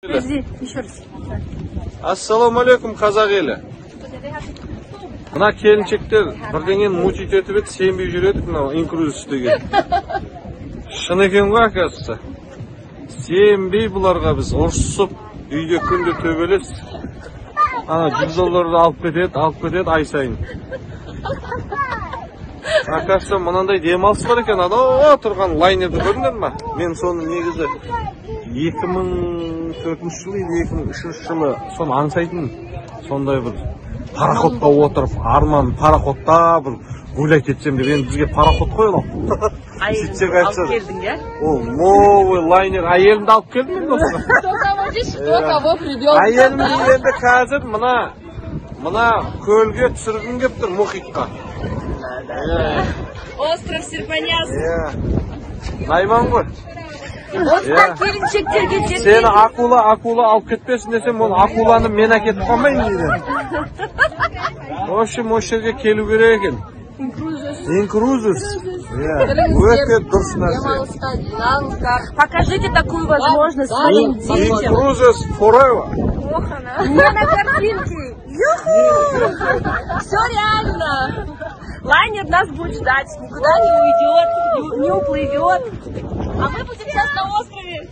Подожди, еще раз. Ассалаумағалейкум, қазақ елі! Мына келіншектер бірдеңені мутить етіп еді, сенбей жүр едік. Мынау Инкрузес деген шын екен ғой, оказывается. Сенбей бұларға біз ұрысып, үйде күнде төбелес. Ана 100 долларды алып кетеді, алып кетеді ай сайын. Оказывается, мынандай демалыс бар екен. Анау тұрған лайнерді көрдіңдер ма? Мен соны негізі 2004 жылы или 2003 жылы соны аңсайтынмын. Сондай бір пароходқа отырып, арман, пароходта бір гулять етсем деп. Енді бізге пароход қой анау. Сөйтсек, айтса, Алып келдің, иә? Ол новый лайнер. Әйелімді алып келдім енді осыған. Кто кого здесь, кто кого привел. Әйелімді енді қазір мына көлге түсіргім келіп тұр, мұхитқа. Остров Серпанияз. Иә, найман ғой. Осылай келіншектерге жетпейді. Сені акула алып кетпесін десем, ол акуланы мен әкетіп қалмаймын дейді. В общем, осы жерге келу керек екен. Инкрузес, иә, өте дұрыс нәрсе. Демалысқа жиналыңыздар. Покажите такую возможность своим детям. Инкрузес forever. Не на картинке. Юху! Все реально. Лайнер нас будет ждать, никуда не уйдет, не уплывет. А мы будем сейчас на острове.